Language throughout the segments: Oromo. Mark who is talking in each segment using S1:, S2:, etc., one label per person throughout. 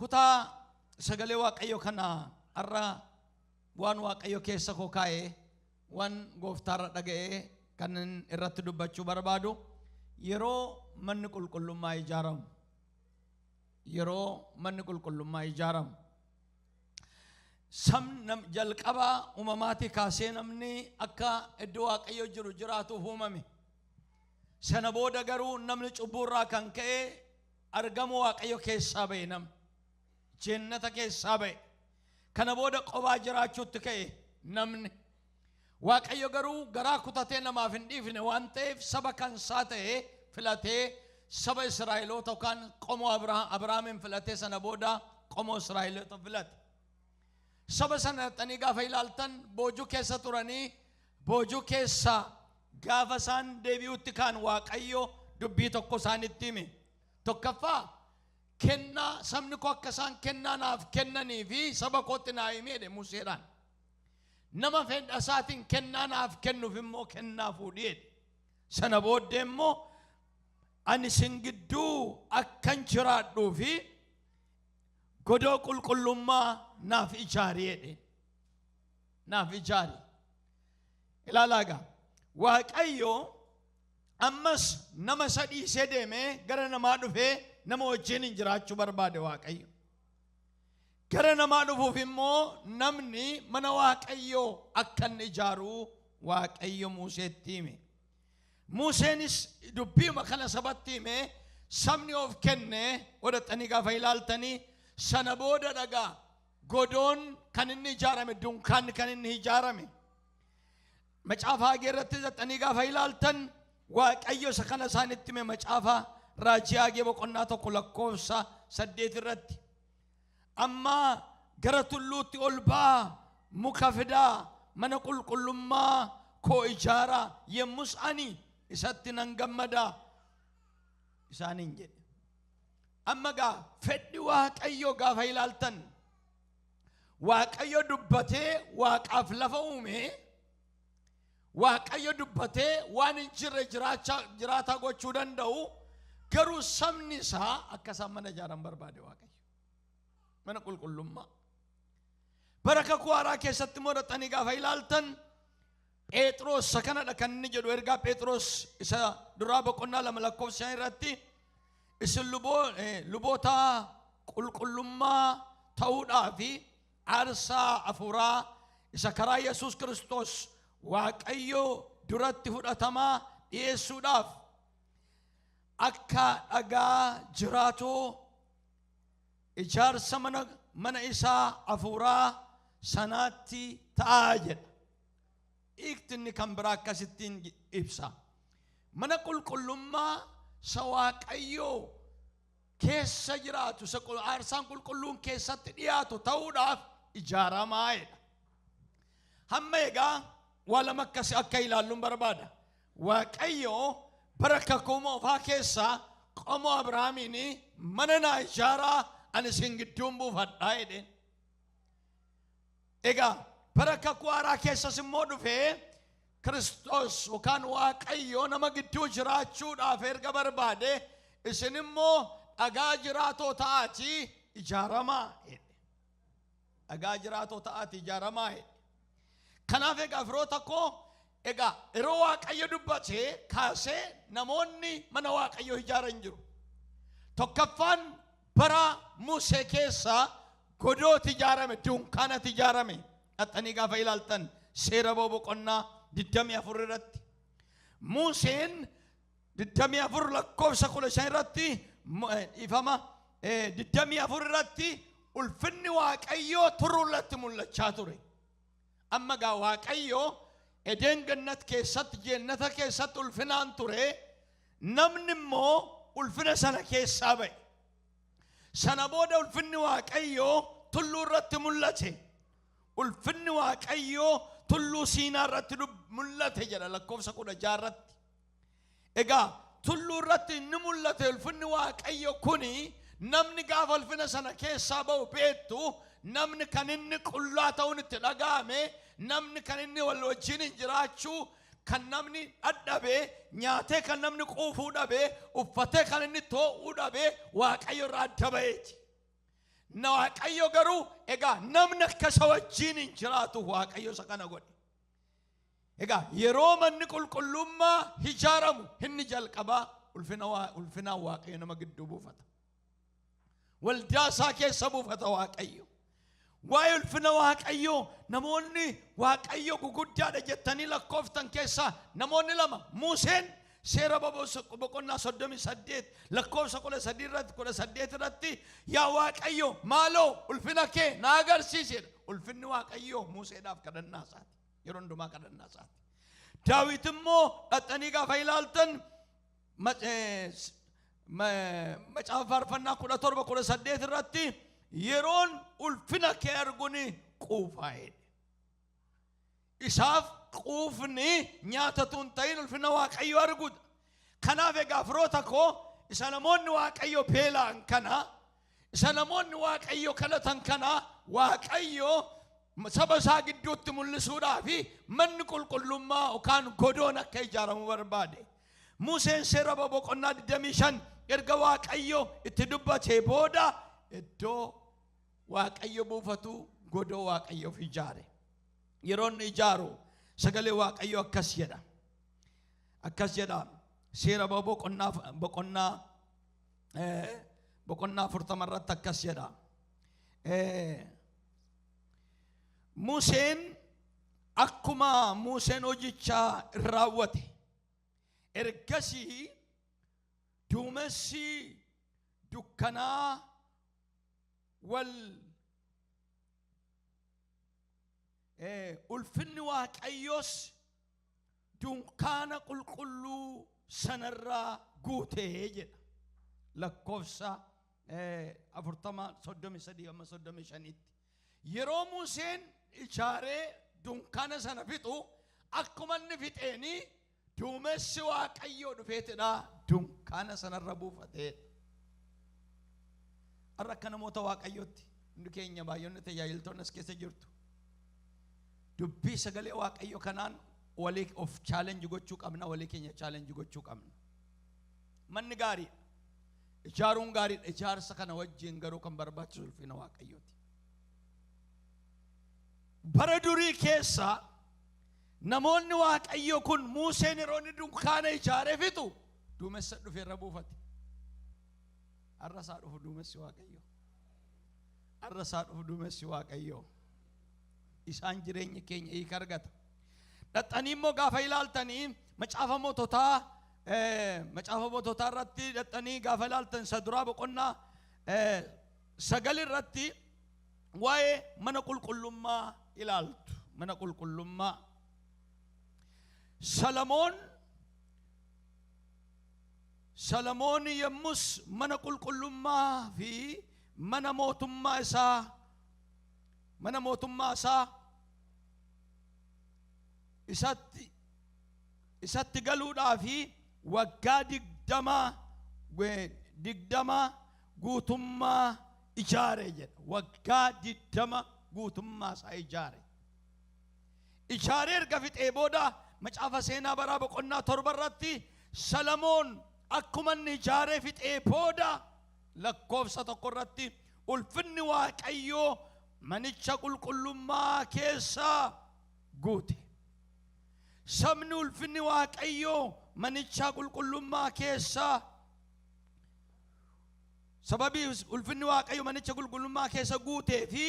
S1: Kutaa sagalee Waaqayyo kana har'a waan Waaqayyo keessa koo kaa'ee, waan gooftaarra dhaga'ee kan irratti dubbachuu barbaadu, yeroo manni qulqullummaa ijaaramu. Yeroo manni qulqullummaa ijaaramu. Sabni jalqabaa uumamaatii kaasee namni akka iddoo Waaqayyo jiru jiraatuuf uumame. Sana booda garuu namni cubbuurraa kan ka'e argamu Waaqayyo keessaa ba'e namni. Jennata keessaa ba'e. Kana booda qobaa jiraachuutti ka'e namni. Waaqayyo garuu garaa kutatee namaaf hin dhiifne waan ta'eef, saba kansaa ta'e filatee, saba Israa'eloota yookaan qomoo Abrahaamin filatee, sana booda qomoo Israa'eloota filate. Saba sana dhaqxanii gaafa ilaaltan, boojuu keessa turanii, boojuu keessa gaafa isaan deebi'utti kaan Waaqayyo dubbii tokko isaanitti hime. Tokkoffaa, kennaa sabni koo akka isaan kennaa naaf kennanii fi saba kootti naa himee jedhe Museedhaan. Nama fedha isaatiin kennaa naaf kennuuf immoo kennaa fuudhii jedhe. Sana booddee immoo ani isin gidduu akkan jiraadhuu fi godoo qulqullummaa naaf ijaari jedhe. Naaf ijaari. Ilaalaa egaa, Waaqayyo ammas nama isa dhiisee deemee gara namaa dhufee nama wajjin hin jiraachuu barbaade Waaqayyo. Gara namaa dhufuuf immoo namni mana Waaqayyoo akka inni ijaaru Waaqayyo Museetti hime. Museenis dubbiima kana sabatti hime, sabni of kenne. Godhatanii gaafa ilaaltanii, sana booda dhagaa godoon kan inni ijaarame, dunkaanni kan inni ijaarame. Macaafa Haagee irratti dhaqxanii gaafa ilaaltan, Waaqayyo isa kana isaanitti hime, macaafa raajii Haagee boqonnaa 1 lakkoofsa 8 irratti. Amma gara tulluutti ol ba'aa, muka fidaa, mana qulqullummaa koo ijaaraa, yemmus ani isatti nan gammadaa isaaniin jedhe. Amma gaa fedhi Waaqayyo gaafa ilaaltan, Waaqayyo dubbatee waaqaaf lafa uume, Waaqayyo dubbatee waan hin jirre jiraataa gochuu danda'u, garuu sabni isaa akka isaan mana ijaaran barbaade Waaqayyo. Mana qulqullummaa. Bara kakuu haaraa keessatti immoo dhaqxanii gaafa ilaaltan, Phexros isa kanadha kan inni jedhu, ergaa Phexros isa duraa boqonnaa 2 lakkoofsa 5 irratti, isin luboota qulqullummaa ta'uudhaa fi aarsaa hafuuraa isa karaa Yesuus Kiristoos Waaqayyo duratti fudhatamaa dhiyeessuudhaaf akka dhagaa jiraatoo ijaarsa mana isaa hafuuraa sanaatti ta'aa jedha. Hiikti inni kan biraa akkasittiin ibsa. Mana qulqullummaa isa Waaqayyoo keessa jiraatu, isa aarsaan qulqulluun keessatti dhiyaatu ta'uudhaaf ijaaramaa jedha. Hamma egaa waa lama akkasi akka ilaalluun barbaada. Waaqayyo bara kakuu moofaa keessaa qomoo Abrahaamiin mana naa ijaaraa, ani isin gidduun buufadhaa jedheen. Egaa bara kakuu haaraa keessas immoo dhufee Kiristoos yookaan Waaqayyo nama gidduu jiraachuudhaaf erga barbaade, isin immoo dhagaa jiraatoo ta'aatii ijaaramaa jedhe. Dhagaa jiraatoo ta'aatii ijaaramaa jedhe. Kanaaf egaa firoota koo, egaa yeroo Waaqayyo dubbate kaasee namoonni mana Waaqayyo ijaaran jiru. Tokkoffaan, bara Musee keessa godooti ijaarame, dunkaanati ijaarame. Dhaqxanii gaafa ilaaltan, seera boqonnaa 24 irratti. Museen 24 lakkoofsa 15 irratti, ifama 24 irratti, ulfinni Waaqayyoo tulluu irratti mul'achaa ture. Amma gaa Waaqayyo Edeen gannat keessatti, jennata keessatti ulfinaan ture, namni immoo ulfina sana keessaa ba'e. Sana booda ulfinni Waaqayyoo tulluu irratti mul'ate. Ulfinni Waaqayyoo tulluu Siinaa irratti mul'ate jedha lakkoofsa 16 irratti. Egaa tulluu irratti inni mul'ate ulfinni Waaqayyo kuni, namni gaafa ulfina sana keessaa ba'u beektu, namni kan inni qullaa ta'uun itti dhaga'ame, namni kan inni wal wajjin hin jiraachuu kan namni dhadhabe, nyaatee kan namni quufuu dhabe, uffatee kan inni too'uu dhabe, Waaqayyo irraa adda ba'eeti. Na Waaqayyo garuu egaa namni akka isa wajjin hin jiraatu Waaqayyo isa kana godhe. Egaa yeroo manni qulqullummaa ijaaramu inni jalqabaa ulfinaan Waaqayyo nama gidduu buufata. Waldaa isaa keessa buufata Waaqayyo. Waa'ee ulfina Waaqayyoo namoonni Waaqayyo guguddaadha jettanii lakkooftan keessaa namoonni lama, Museen seera boqonnaa 38 lakkoofsa 13 irratti, 18 irratti, "Yaa Waaqayyo, maaloo ulfina kee na agarsiisedha." Ulfinni Waaqayyoo Museedhaaf kadhannaa isaati. Yeroo hundumaa kadhannaa isaati. Daawit immoo dhaxxanii gaafa ilaaltan macaafa faarfannaa 17 18 irratti, "Yeroon ulfina kee arguni quufaa'edha." Isaaf quufni nyaatatu hin ta'in, ulfina Waaqayyoo arguudha. Kanaaf egaa firoota koo, isa namoonni Waaqayyo beela'an kana, isa namoonni Waaqayyo kadhatan kana, Waaqayyo saba isaa gidduutti mul'isuudhaa fi manni qulqullummaa yookaan godoon akka ijaaramu barbaade. Museen seera boqonnaa 25 erga Waaqayyo itti dubbatee booda iddoo Waaqayyo buufatu godoo Waaqayyoof ijaare. Yeroo inni ijaaru sagalee Waaqayyo akkas jedha. Akkas jedha, seera boqonnaa 40 irratti akkas jedha. Museen akkuma Museen hojichaa raawwate, ergasii duumessi dukkanaa wal ulfinni Waaqayyoos dunkaana qulqulluu sanarraa guutee jedha. Lakkoofsa 40 33 amma 35tti. Yeroo Museen ijaaree dunkaana sana fixu, akkuma inni fixeenii duumessi Waaqayyoo dhufeetidha dunkaana sanarra buufateedha. Har'a akka namoota Waaqayyootti hundi keenya baay'oonni tajaajiltoonni as keessa jirtu. Dubbii sagalee Waaqayyo kanaan walii of challenge gochuu qabna, walii keenya challenge gochuu qabna. Manni gaariidha. Ijaaruun gaariidha. Ijaarsa kana wajjin garuu kan barbaachisu ulfina Waaqayyooti. Bara durii keessa namoonni Waaqayyo kun, Museen yeroo inni dunkaana ijaaree fixu duumessa dhufee irra buufate. Har'a isaa dhufu duumessi Waaqayyo. Har'a isaa dhufu duumessi Waaqayyo. Isaan jireenya keenya hiika argata. Dhaxxanii immoo gaafa ilaaltanii macaafa moototaa irratti dhaxxanii gaafa ilaaltan, isa duraa boqonnaa 9 irratti waa'ee mana qulqullummaa ilaaltu. Mana qulqullummaa. Salamoon yommus mana qulqullummaa fi mana mootummaa isaa isatti galuudhaa fi waggaa 20 guutummaa ijaare jedha. Waggaa 20 guutummaa isaa ijaare. Ijaaree erga fixee booda macaafa seenaa baraa boqonnaa 7 irratti, Salamoon akkuma inni ijaaree fixee booda lakkoofsa 1 irratti, ulfinni Waaqayyoo manicha qulqullummaa keessa guute. Sabni ulfinni Waaqayyoo manicha qulqullummaa keessa, sababii ulfinni Waaqayyo manicha qulqullummaa keessa guutee fi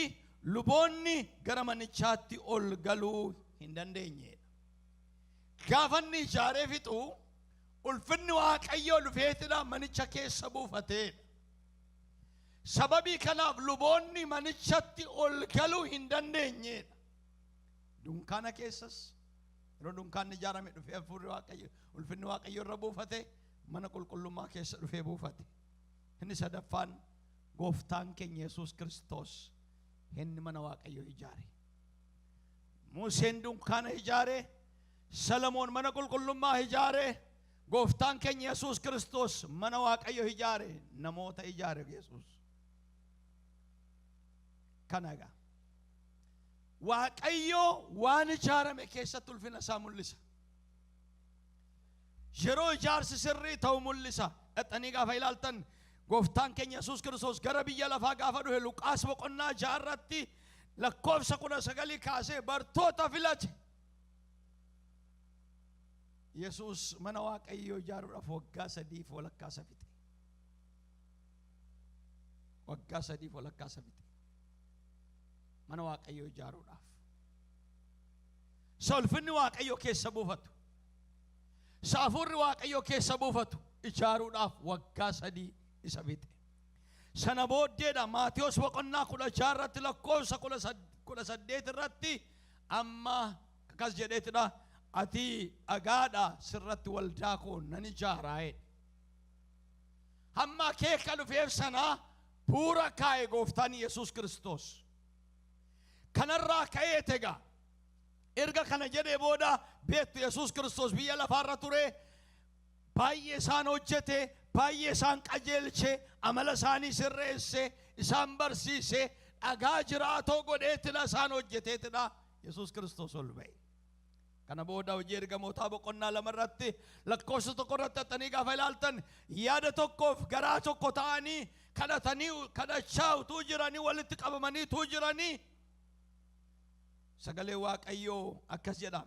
S1: luboonni gara manichaatti ol galuu hin dandeenyedha. Gaafa inni ijaaree fixu ulfinni Waaqayyoo dhufeetidha manicha keessa buufateedha. Sababii kanaaf luboonni manichatti ol galuu hin dandeenyedha. Dunkaana keessas yeroo dunkaanni ijaarame dhufee hafuurri Waaqayyo, ulfinni Waaqayyo irra buufate, mana qulqullummaa keessa dhufee buufate. Inni sadaffaan gooftaan keenya Yesuus Kiristoos inni mana Waaqayyo ijaare. Museen dunkaana ijaare, Salamoon mana qulqullummaa ijaare, gooftaan keenya Yesuus Kiristoos mana Waaqayyo ijaare, namoota ijaare Yesuus. Kana egaa. Waaqayyo waan ijaarame keessatti ulfina isaa mul'isa. Yeroo ijaarsi sirrii ta'u mul'isa. Dhaxxanii gaafa ilaaltan Gooftaan keenya Yesuus Kiristoos gara biyya lafaa gaafa dhufe Luqaas boqonnaa 6 irratti lakkoofsa 19 kaasee bartoota filate. Yesuus mana Waaqayyoo ijaaruudhaaf waggaa 3.5 isa fixe. Waggaa 3.5 isa fixe. Mana Waaqayyoo ijaaruudhaaf. Isa ulfinni Waaqayyoo keessa buufatu. Isa hafuurri Waaqayyoo keessa buufatu ijaaruudhaaf waggaa 3 isa fixe. Sana booddeedha Maatiyos boqonnaa 16 irratti lakkoofsa 18 irratti amma akkas jedheetidha. Ati dhagaadha, sirratti waldaa koo nan ijaaraa jedhe. Hamma akeeka dhufeef sanaa bu'uura kaa'e gooftaan Yesuus Kiristoos. Kanarraa ka'eet egaa erga kana jedhee booda beektu Yesuus Kiristoos biyya lafaarra ture, baay'ee isaan hojjete, baay'ee isaan qajeelche, amala isaanii sirreesse, isaan barsiise, dhagaa jiraatoo godheetidha isaan hojjeteetidha Yesuus Kiristoos ol ba'e. Kana booda hojii ergamootaa boqonnaa 2 irratti lakkoofsa 1 irratti haxanii gaafa ilaaltan yaada tokkoof garaa tokko ta'anii kadhatanii kadhachaa utuu jiranii walitti qabamanii utuu jiranii sagalee Waaqayyoo akkas jedha.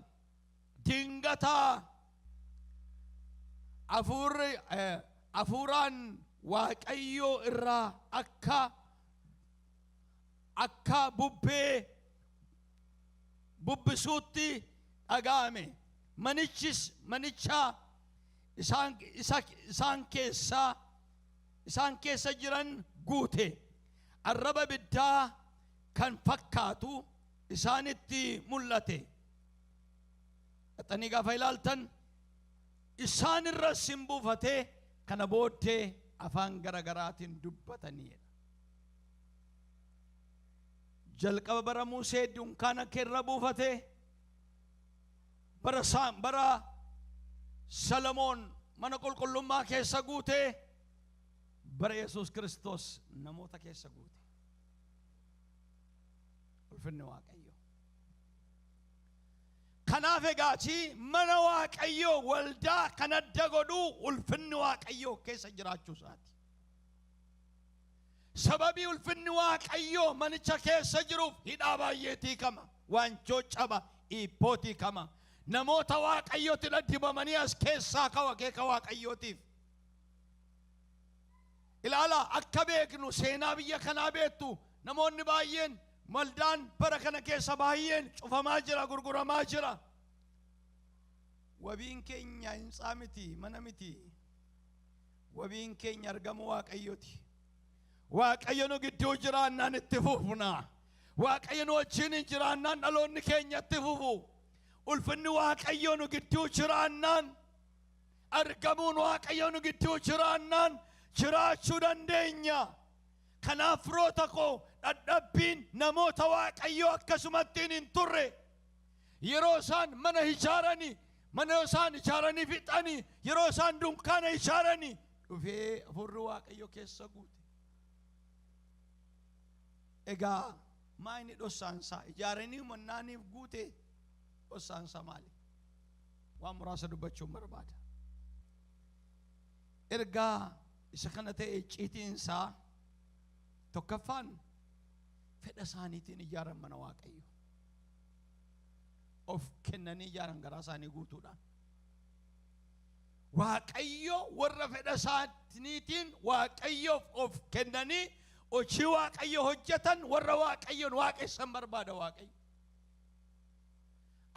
S1: Dingataa hafuuraan Waaqayyoo irraa akka bubbee bubbisuutti dhaga'ame. Manichis manicha isaan keessa jiran guute. Arraba ibiddaa kan fakkaatu isaanitti mul'ate. Dhaxanii gaafa ilaaltan isaan irra sin buufatee kana booddee afaan garagaraatiin dubbataniidha. Jalqaba bara Musee dunkaana keerra buufatee bara Salomoon mana qulqullummaa keessa guutee bara Yesuus Kiristoos namoota keessa guute. Ulfinni Waaqayyoo. Kanaaf egaachi mana Waaqayyoo waldaa kan adda godhuu ulfinni Waaqayyoo keessa jiraachuu isaati. Sababii ulfinni Waaqayyoo manicha keessa jiruuf hidhaa baay'eetii hiikama. Waanjoo caba, hiibbootii hiikama. Namoota Waaqayyootti dibamanii as keessaa ka'u akeeka Waaqayyootiif. Ilaala, akka beeknu seenaa biyya kanaa beektu namoonni baay'een waldaan bara kana keessa baay'een cufamaa jira, gurguramaa jira. Wabiin keenya hintsaa miti, mana miti. Wabiin keenya argamu Waaqayyooti. Waaqayyo nu gidduu jiraannaan itti fufna. Waaqayyo nu wajjin hin jiraannaan dhaloonni keenya itti fufu. Ulfinni Waaqayyo nu gidduu jiraannaan, argamuun Waaqayyo nu gidduu jiraannaan jiraachuu dandeenya. Kanaaf firoota koo, dadhabbiin namoota Waaqayyoo akkasumattiin hin turre. Yeroo isaan mana ijaaranii, mana isaan ijaaranii fixanii, yeroo isaan dunkaana ijaaranii dhufee hafuurri Waaqayyo keessa guute. Egaa maa inni dhossaansaa ijaaranii mannaaniif guute dhossaansaa maali? Waan muraasa dubbachuun barbaada. Ergaa isa kana ta'e icciitiinsaa tokkoffaan fedha isaaniitiin ijaaran mana Waaqayyo. Of kennanii ijaaran garaa isaanii guutuudhaan. Waaqayyo warra fedha isaaniitiin Waaqayyoof of kennanii hojii Waaqayyo hojjetan warra Waaqayyoon waaqessan barbaada Waaqayyo.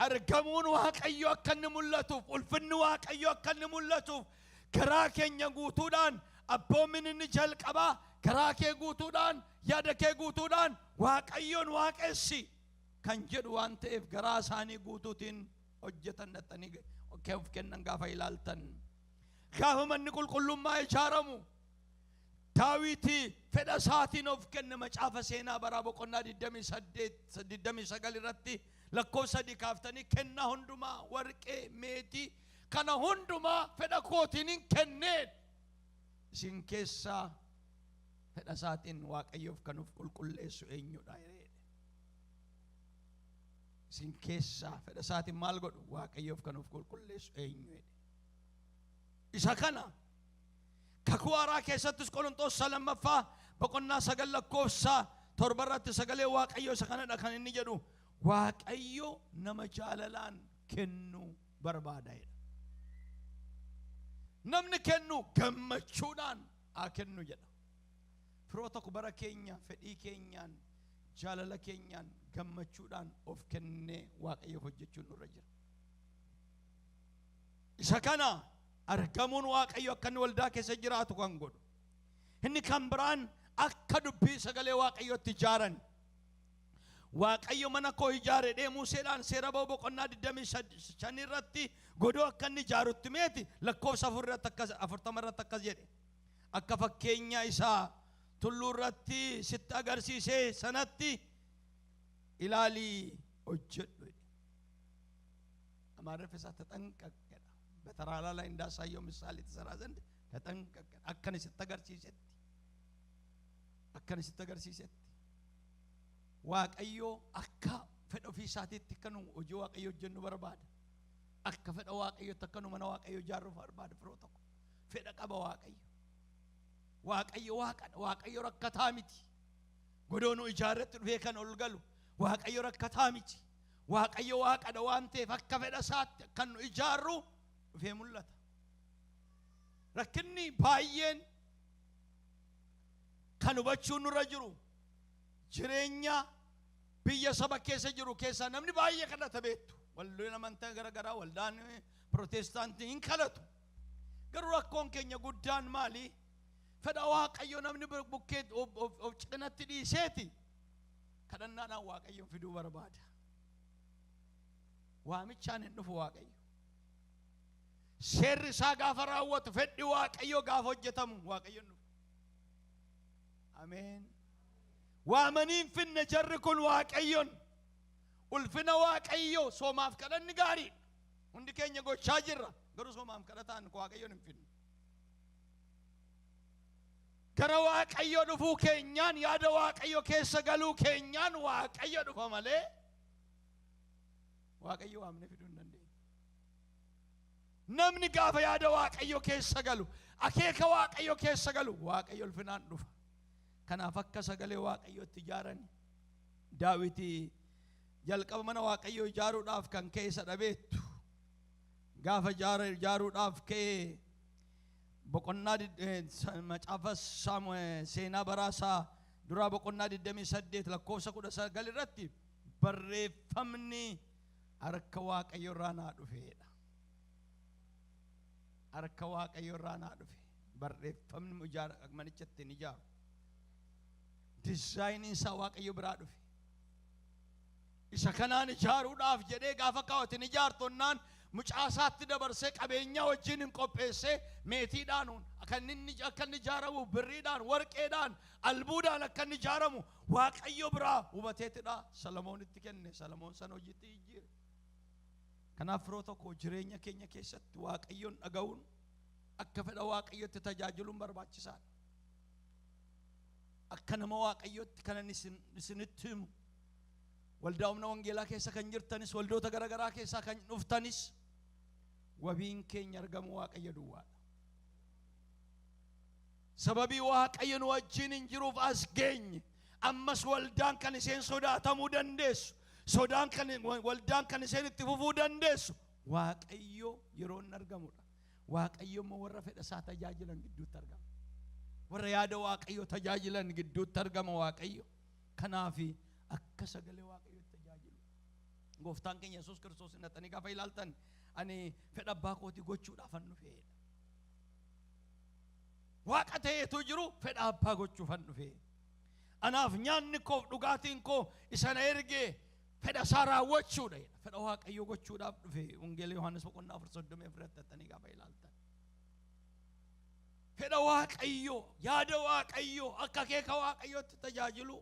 S1: Argamuun Waaqayyo akka inni mul'atuuf, ulfinni Waaqayyo akka inni mul'atuuf garaa keenya guutuudhaan abboommin inni jalqabaa garaa kee guutuudhaan yaada kee guutuudhaan Waaqayyoon waaqessi kan jedhu waan ta'eef garaa isaanii guutuutiin hojjetan dhaxxanii of kennan gaafa ilaaltan. Gaafa manni qulqullummaa ijaaramu Daawiti fedha isaatiin of kenne. Macaafa seenaa baraa boqonnaa 28 29 irratti lakkoofsa 3 kaaftanii kennaa hundumaa, warqee, meetii kana hundumaa fedha kootiin hin kenneen. Isin keessaa fedha isaatiin Waaqayyoof kan of qulqulleessu eenyudha jedhe. Isin keessaa fedha isaatiin maal godhu? Waaqayyoof kan of qulqulleessu eenyu jedhe. Isa kana Kakuu Haaraa keessattis Qorontoos lammaffaa boqonnaa 9 lakkoofsa 7 irratti sagalee Waaqayyoo isa kanadha kan inni jedhu. Waaqayyo nama jaalalaan kennuu barbaada jedha. Namni kennu gammachuudhaan haa kennu jedha. Firoo tokko bara keenya fedhii keenyaan jaalala keenyaan gammachuudhaan of kennee Waaqayyoof hojjechuun nurra jira. Isa kana argamuun Waaqayyo akka inni waldaa keessa jiraatu kan godhu. Inni kan biraan akka dubbii sagalee Waaqayyootti ijaaran. Waaqayyo mana koo ijaare jedhee Museedhaan Seera Ba'uu boqonnaa 25 irratti godoo akka inni ijaarutti meeti lakkoofsa 4 irratti akkas, 40 irratti akkas jedhe. Akka fakkeenya isaa tulluu irratti sitti agarsiisee sanatti ilaalii hojjedhu jedhe. Amaariffi isaa ተጠንቀቅ jedha. በተራራ ላይ እንዳሳየው ምሳሌ ትሰራ ዘንድ ተጠንቀቅ። Akkan sitti agarsiisetti. Akkan sitti agarsiisetti. Waaqayyo akka fedha ofii isaatiitti akka nu hojii Waaqayyo hojjennu barbaada. Akka fedha Waaqayyootti akka nu mana Waaqayyo ijaarru barbaada firoo tokko. Fedha qaba Waaqayyo. Waaqayyo Waaqadha. Waaqayyo rakkataa miti. Godoo nu ijaarretti dhufee kan ol galu. Waaqayyo rakkataa miti. Waaqayyo Waaqadha waan ta'eef akka fedha isaatti kan nu ijaarru dhufee mul'ata. Rakkinni baay'een kan hubachuun nurra jiru jireenya biyya saba keessa jiru keessaa namni baay'ee kadhata beektu. Waldaan amantaa garaagaraa, waldaan pirootestaantii hin kadhatu. Garuu rakkoon keenya guddaan maali? Fedha Waaqayyo namni bukkee of cinatti dhiiseeti kadhannaadhaan Waaqayyoon fiduu barbaada. Waamichaan hin dhufu Waaqayyo. Seerri isaa gaafa raawwatu, fedhi Waaqayyo gaafa hojjetamu Waaqayyoon dhufu. Ameen. Waamanii hin finne jarri kun Waaqayyoon. Ulfina Waaqayyo soomaaf kadhanni gaariidha. Hundi keenya gochaa jirra. Garuu soomaaf kadhataan Waaqayyoon hin finne. Gara Waaqayyo dhufuu keenyaan, yaada Waaqayyo keessa galuu keenyaan Waaqayyo dhufa malee Waaqayyo waamnee fiduu hin dandeenye. Namni gaafa yaada Waaqayyo keessa galu, akeeka Waaqayyo keessa galu, Waaqayyo ulfinaan dhufa. Kanaaf akka sagalee Waaqayyootti ijaaran. Daawiti jalqaba mana Waaqayyo ijaaruudhaaf kan ka'e isa dhabeettu. Gaafa ijaaruudhaaf ka'e boqonnaa macaafa Seenaa Baraasaa duraa boqonnaa 28 lakkoofsa 19 irratti barreeffamni harka Waaqayyo irraa naa dhufeedha. Harka Waaqayyo irraa naa dhufe. Barreeffamni manicha ittiin ijaaru. Dizaayiniin isaa Waaqayyo biraa dhufe. Isa kanaan ijaaruudhaaf jedhee gaafa kaawwatin ijaartonnaan mucaa isaatti dabarsee qabeenya wajjin hin qopheessee, meetiidhaan akka inni ijaaramu, birriidhaan, warqeedhaan, albuudhaan akka inni ijaaramu Waaqayyo biraa hubateetidha Salamoonitti kenne. Salamoon sana hojiitti jijjiire. Kanaaf firoo tokko, jireenya keenya keessatti Waaqayyoon dhaga'uun, akka fedha Waaqayyotti tajaajiluun barbaachisaadha. Akka nama Waaqayyotti kanan isinitti himu, waldaa Humna Wangeelaa keessa kan jirtanis, waldoota garaagaraa keessaa kan dhuftanis, wabiin keenya argamu Waaqayyo duwwaadha. Sababii Waaqayyo nu wajjin hin jiruuf as geenye. Ammas waldaan kan isheen sodaatamuu dandeessu, sodaan kan waldaan kan isheen itti fufuu dandeessu, Waaqayyo yeroo inni argamudha. Waaqayyo immoo warra fedha isaa tajaajilan gidduutti argama. Warra yaada Waaqayyo tajaajilan gidduutti argama Waaqayyo. Kanaafi akka sagalee Waaqayyootti tajaajilu. Gooftaan keenya Yesuus Kiristoos hidhatanii gaafa ilaaltan, ani fedha abbaa kootii gochuudhaaf an dhufeedha. Waaqa ta'eetu jiru fedha abbaa gochuuf an dhufe. Anaaf nyaanni koo, dhugaatiin koo isa na ergee fedha isaa raawwachuudha jedha. Fedha Waaqayyoo gochuudhaaf dhufe. Wangeela Yohaannis boqonnaa 4:34 irratti gaafa ilaaltan. Fedha Waaqayyoo, yaada Waaqayyoo, akka akeeka Waaqayyootti tajaajilu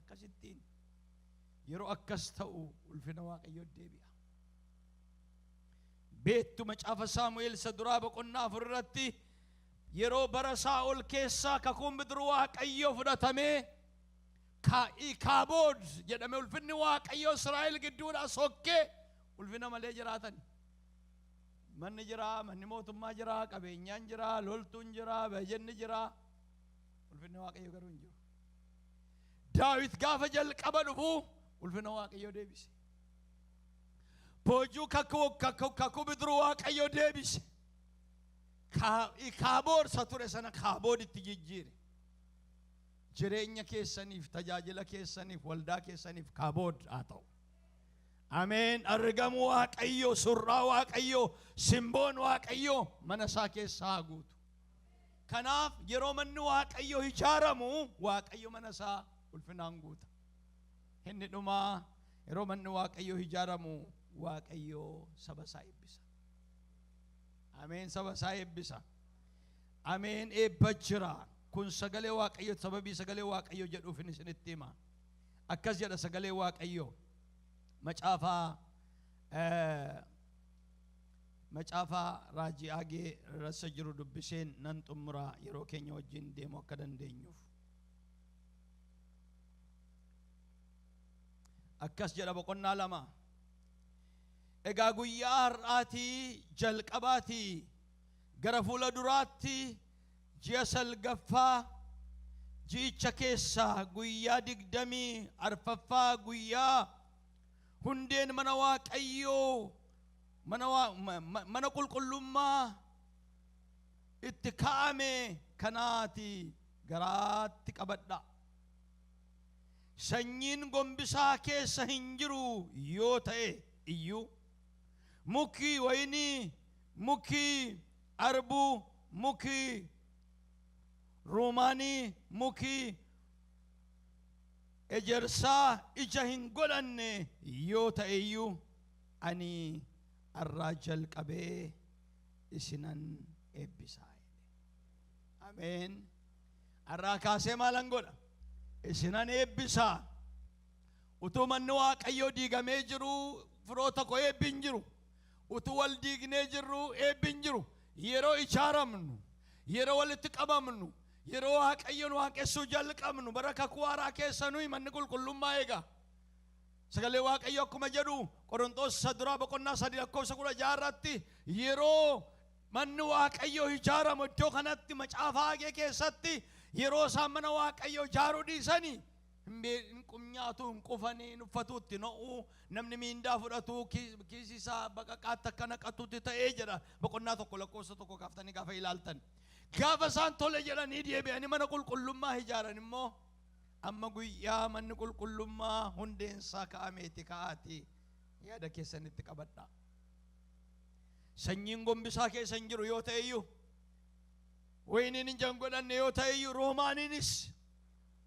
S1: akkasittiin yeroo akkas ta'u ulfina Waaqayyoo deebi'a. Beettu, macaafa Saamu'eel isa duraa boqonnaa 4 irratti yeroo bara Saa'ol keessaa kakuun bidiruu Waaqayyoo fudhatamee Kaabood jedhame, ulfinni Waaqayyoo Israa'el gidduudhaa sokkee ulfina malee jiraatan. Manni jira, manni mootummaa jira, qabeenyaan jira, loltuun jira, bajanni jira. Ulfinni Waaqayyo garuu hin jiru. Daawit gaafa jalqaba dhufu ulfina Waaqayyo deebise. Boojuu kakuu bidiruu Waaqayyo deebise. Kaaboorsa ture sana kaabooditti jijjiire. Jireenya keessaniif, tajaajila keessaniif, waldaa keessaniif kaabood haa ta'u. Ameen. Argamu Waaqayyo, surraa Waaqayyo, simboon Waaqayyo mana isaa keessaa haa guutu. Kanaaf yeroo manni Waaqayyo ijaaramu, Waaqayyo mana isaa ulfinaan guuta. Inni dhumaa, yeroo manni Waaqayyo ijaaramu, Waaqayyo saba isaa eebbisa. Ameen. Saba isaa eebbisa. Ameen. Eebba jira. Kun sagalee Waaqayyo, sababii sagalee Waaqayyo jedhuuf isinitti hima. Akkas jedha sagalee Waaqayyo. Macaafaa raajii Agee rassa jiru dubbiseen nan xumura, yeroo keenya wajjin deemuu akka dandeenyuuf. Akkas jedha, boqonnaa 2. Egaa guyyaa har'aatii jalqabaatii gara fuula duraatti ji'a salgaffaa, ji'icha keessaa guyyaa 24ffaa, guyyaa hundeen mana Waaqayyoo, mana qulqullummaa itti kaa'ame kanaati garaatti qabadha. Sanyiin gombisaa keessa hin jiru yoo ta'e iyyuu, muki wayinii, muki arbuu, muki ruumaanii, muki ejersaa ija hin godhanne yoo ta'e iyyuu, ani har'aa jalqabee isinan eebbisaa jedhe. Ameen. Har'aa kaasee maalan godha? Isinan eebbisaa. Utuu manni Waaqayyoo diigamee jiru, firoota koo, eebbi hin jiru. Utuu wal diignee jirru, eebbi hin jiru. Yeroo ijaaramnu, yeroo walitti qabamnu, yeroo Waaqayyoon waaqessuu jalqabnu, bara kakuu haaraa keessa nuyi manni qulqullummaa eega. Sagalee Waaqayyo akkuma jedhu, Qorontoos isa duraa boqonnaa 3 lakkoofsa 16 irratti, yeroo manni Waaqayyoo ijaaramu, iddoo kanatti macaafa Haagee keessatti, yeroo isaan mana Waaqayyoo ijaaruu dhiisanii hin nyaatu, hin qufanii, hin uffatuutti no'uu, namni miindaa fudhatu kiisii isaa baqaqaatti akka naqatutti ta'ee jedha, boqonnaa 1 lakkoofsa 1 kaaftanii gaafa ilaaltan. Gaafa isaan tole jedhanii deebi'anii mana qulqullummaa ijaaran immoo, amma guyyaa manni qulqullummaa hundeensaa ka'ameeti ka'aati yaada keessanitti qabadha. Sanyiin gombisaa keessa hin jiru yoo ta'e iyyuu, wayiniin ija hin godhanne yoo ta'e iyyuu, roomaaniinis,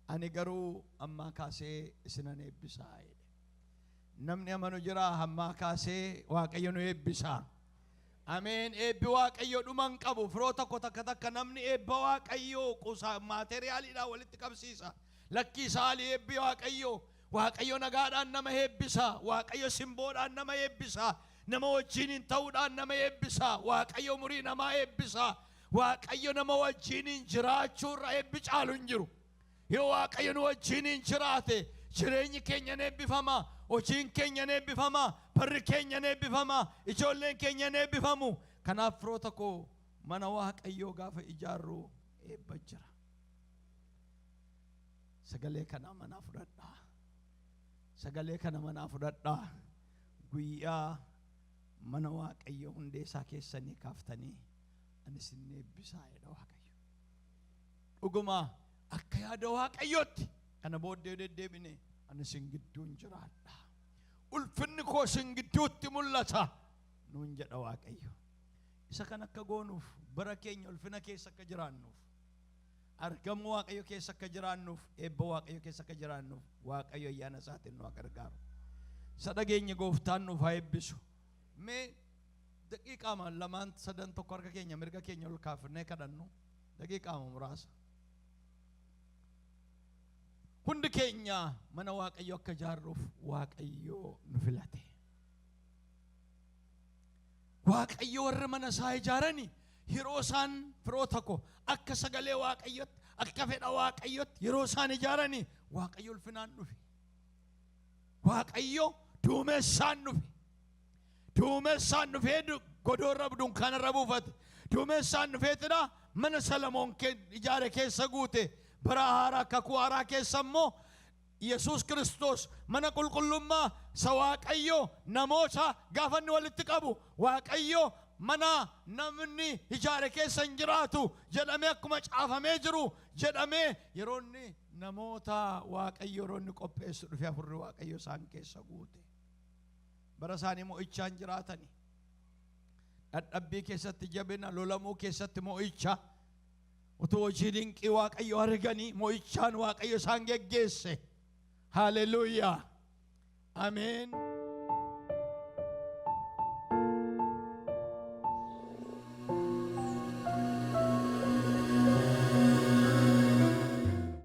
S1: ani garuu ammaa kaasee isinan eebbisaa jedhe. Namni amanu jira? Ammaa kaasee Waaqayyo nu eebbisaa. Ameen. Eebbi Waaqayyo dhuma hin qabu. Firoo tokko, takka takka namni eebba Waaqayyo qusaa maateriyaaliidhaan walitti qabsiisa. Lakkii saalii, eebbi Waaqayyo, Waaqayyo nagaadhaan nama eebbisa. Waaqayyo simboodhaan nama eebbisa. Nama wajjiniin ta'uudhaan nama eebbisa. Waaqayyo umurii namaa eebbisa. Waaqayyo nama wajjiniin jiraachuurra eebbi caalu hin jiru. Yoo Waaqayyo nu wajjiniin jiraate, jireenyi keenya ni eebbifama, hojiin keenya ni eebbifama, barri keenya ni eebbifama, ijoolleen keenya ni eebbifamu. Kanaaf firoota koo, mana Waaqayyoo gaafa ijaarru eebba jira. Sagalee kana manaa fudhadhaa. Sagalee kana manaa fudhadhaa. Guyyaa mana Waaqayyoo hundee isaa keessanii kaaftanii, ani isin eebbisaa jedha Waaqayyo. Dhuguma akka yaada Waaqayyootti kana booddee deddeebine ani isin gidduun jiraadha. Ulfinni koo isin gidduutti mul'ata nuun jedha Waaqayyo. Isa kan akka goonuuf, bara keenya ulfina keessa akka jiraannuuf, argamuu Waaqayyo keessa akka jiraannuuf, eebba Waaqayyo keessa akka jiraannuuf, Waaqayyo ayyaana isaatiin nu haa gargaaru. Isa dhageenya gooftaan nuuf haa eebbisu. Mee daqiiqaama lamaan sadan tokko harka keenya mirga keenya ol kaafnee kadhannu, daqiiqaama muraasa. Hundi keenya mana Waaqayyo akka ijaarruuf Waaqayyo nu filate. Waaqayyo warra mana isaa ijaarani yeroo isaan, firoota ko, akka sagalee Waaqayyotti, akka fedha Waaqayyotti yeroo isaan ijaarani, Waaqayyo ulfinaan dhufe. Waaqayyo duumessaan dhufe. Duumessaan dhufee Godoorra dunkaanarra buufate. Duumessaan dhufeetidha mana Salamoon ijaare keessa guute. Bara haaraa, kakuu haaraa keessa immoo Yesuus Kiristoos mana qulqullummaa isa Waaqayyo namoota gaafa inni walitti qabu, "Waaqayyo mana namni ijaare keessa hin jiraatu" jedhamee akkuma caafamee jiru jedhamee, yeroo inni namoota Waaqayyo yeroo inni qopheessu dhufe, Hafuurri Waaqayyo isaan keessa guute. Bara isaanii mo'ichaan jiraatani. Dadhabbii keessatti jabina, lolamuu keessatti mo'icha, utuu hojii dinqii Waaqayyo arganii mo'ichaan Waaqayyo isaan geggeesse. Haleluuyaa, ameen.